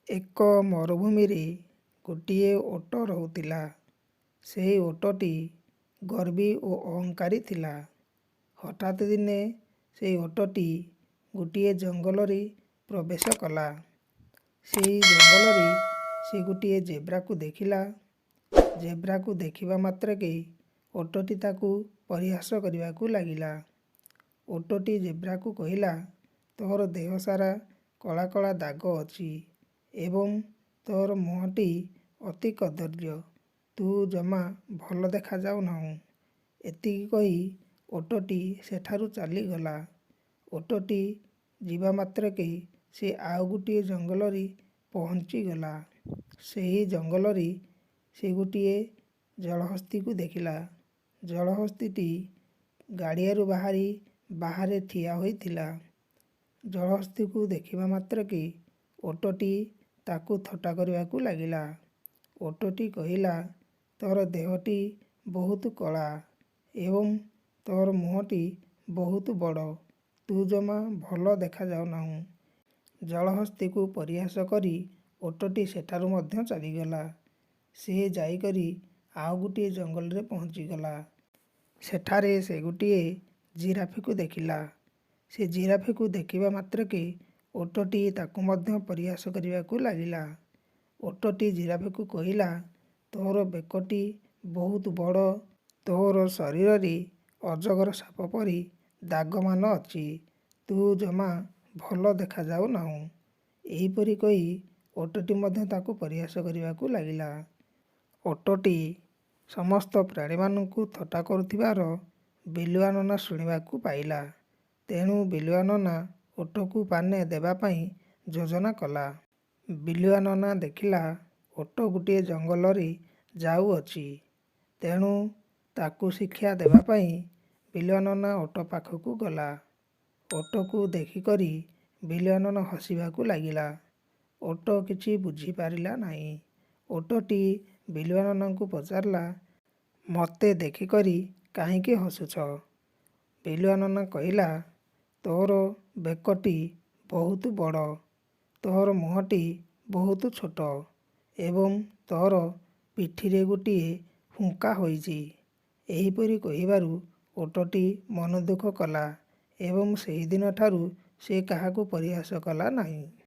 ଏକ ମରୁଭୂମିରେ ଗୋଟିଏ ଓଟ ରହୁଥିଲା। ସେହି ଓଟଟି ଗର୍ବୀ ଓ ଅହଙ୍କାରୀ ଥିଲା। ହଠାତ୍ ଦିନେ ସେହି ଓଟଟି ଗୋଟିଏ ଜଙ୍ଗଲରେ ପ୍ରବେଶ କଲା। ସେହି ଜଙ୍ଗଲରେ ସେ ଗୋଟିଏ ଜେବ୍ରାକୁ ଦେଖିଲା। ଜେବ୍ରାକୁ ଦେଖିବା ମାତ୍ରକେ ଓଟଟି ତାକୁ ପରିହାସ କରିବାକୁ ଲାଗିଲା। ଓଟଟି ଜେବ୍ରାକୁ କହିଲା, "ତୋର ଦେହସାରା କଳା କଳା ଦାଗ ଅଛି ଏବଂ ତୋର ମୁହଁଟି ଅତି କଦର୍ଯ୍ୟ। ତୁ ଜମା ଭଲ ଦେଖାଯାଉ ନାହୁଁ।" ଏତିକି କହି ଓଟଟି ସେଠାରୁ ଚାଲିଗଲା। ଓଟଟି ଯିବା ମାତ୍ରକେ ସେ ଆଉ ଗୋଟିଏ ଜଙ୍ଗଲରେ ପହଞ୍ଚିଗଲା। ସେହି ଜଙ୍ଗଲରେ ସେ ଗୋଟିଏ ଜଳହସ୍ତୀକୁ ଦେଖିଲା। ଜଳହସ୍ତୀଟି ଗାଡ଼ିଆରୁ ବାହାରି ବାହାରେ ଠିଆ ହୋଇଥିଲା। ଜଳହସ୍ତୀକୁ ଦେଖିବା ମାତ୍ରକେ ଓଟଟି ତାକୁ ଥଟ୍ଟା କରିବାକୁ ଲାଗିଲା। ଓଟଟି କହିଲା, "ତୋର ଦେହଟି ବହୁତ କଳା ଏବଂ ତୋର ମୁହଁଟି ବହୁତ ବଡ଼। ତୁ ଜମା ଭଲ ଦେଖାଯାଉନାହୁଁ।" ଜଳହସ୍ତୀକୁ ପରିହାସ କରି ଓଟଟି ସେଠାରୁ ମଧ୍ୟ ଚାଲିଗଲା। ସେ ଯାଇକରି ଆଉ ଗୋଟିଏ ଜଙ୍ଗଲରେ ପହଞ୍ଚିଗଲା। ସେଠାରେ ସେ ଗୋଟିଏ ଜିରାଫକୁ ଦେଖିଲା। ସେ ଜିରାଫକୁ ଦେଖିବା ମାତ୍ରକେ ଓଟଟି ତାକୁ ମଧ୍ୟ ପରିହାସ କରିବାକୁ ଲାଗିଲା। ଓଟଟି ଜିରାଫକୁ କହିଲା, "ତୋର ବେକଟି ବହୁତ ବଡ଼। ତୋର ଶରୀରରେ ଅଜଗର ସାପ ପରି ଦାଗମାନ ଅଛି। ତୁ ଜମା ଭଲ ଦେଖାଯାଉ ନାହୁଁ।" ଏହିପରି କହି ଓଟଟି ମଧ୍ୟ ତାକୁ ପରିହାସ କରିବାକୁ ଲାଗିଲା। ଓଟଟି ସମସ୍ତ ପ୍ରାଣୀମାନଙ୍କୁ ଥଟ୍ଟା କରୁଥିବାର ବିଲୁଆ ନନା ଶୁଣିବାକୁ ପାଇଲା। ତେଣୁ ବିଲୁଆ ନନା ଓଟକୁ ପାନେ ଦେବା ପାଇଁ ଯୋଜନା କଲା। ବିଲୁଆ ନନା ଦେଖିଲା, ଓଟ ଗୋଟିଏ ଜଙ୍ଗଲରେ ଯାଉଅଛି। ତେଣୁ ତାକୁ ଶିକ୍ଷା ଦେବା ପାଇଁ ବିଲୁଆ ନନା ଓଟ ପାଖକୁ ଗଲା। ଓଟକୁ ଦେଖିକରି ବିଲୁଆ ନନା ହସିବାକୁ ଲାଗିଲା। ଓଟ କିଛି ବୁଝିପାରିଲା ନାହିଁ। ଓଟଟି ବିଲୁଆ ନନାଙ୍କୁ ପଚାରିଲା, "ମୋତେ ଦେଖିକରି କାହିଁକି ହସୁଛ?" ବିଲୁଆ ନନା କହିଲା, "ତୋର ବେକଟି ବହୁତ ବଡ଼, ତୋର ମୁହଁଟି ବହୁତ ଛୋଟ ଏବଂ ତୋର ପିଠିରେ ଗୋଟିଏ ହୁଙ୍କା ହୋଇଛି।" ଏହିପରି କହିବାରୁ ଓଟଟି ମନଦୁଃଖ କଲା ଏବଂ ସେହିଦିନଠାରୁ ସେ କାହାକୁ ପରିହାସ କଲା ନାହିଁ।